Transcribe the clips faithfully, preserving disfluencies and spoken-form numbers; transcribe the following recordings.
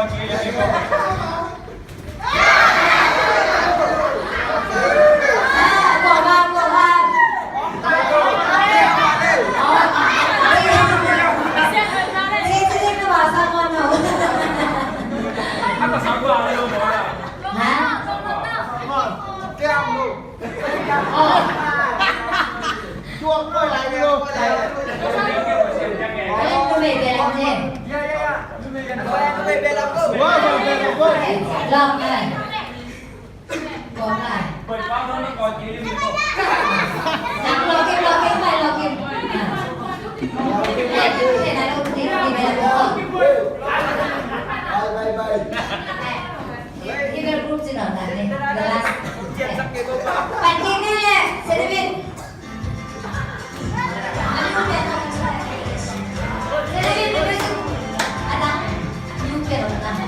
Bye, bye, bye. Hi, hi, hi, group ci nawn dan ni. The last. Pan kik ni le, Sedamin. Sedamin, the music. Ada. New piano, ada.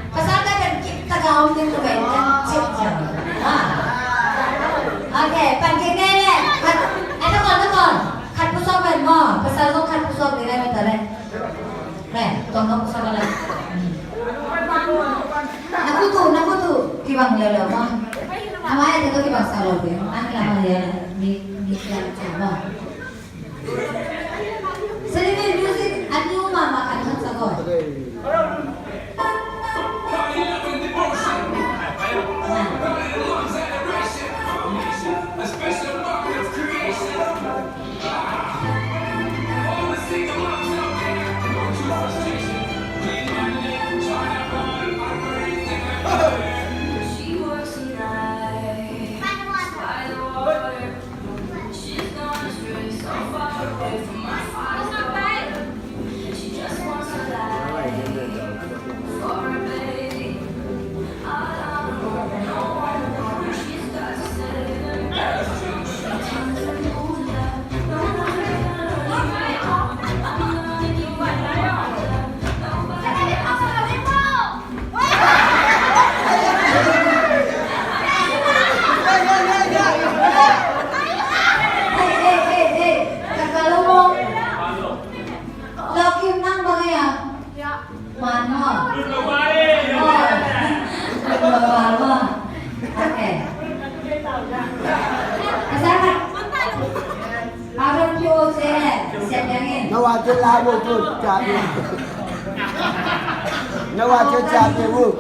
Pasal ka pen kik taka om ding tu pen kan cip cip. Ha. Okay, pan kik ngei le. Khat, eh, takon, takon. Khat push up pen maw. Pasal zong khat push up ding ai pen ta le. Le, tong nong push up le. Na kutu, na kutu. Kibang leuleu maw. Ama ai te to kibang sa lo ding. Ang lama ya. Mi, mi kiang sa maw. Sedamin music a new mahmah khat khat sa ko. Hey, hey, hey, hey. Ka ka lo mo. Lo kim nang bang ya. Man mo. Lo mal mo. Okay. Pasal ka. Parang pio se. Siap yang in. Na wa je la wo tu. Na wa je ja pe wo.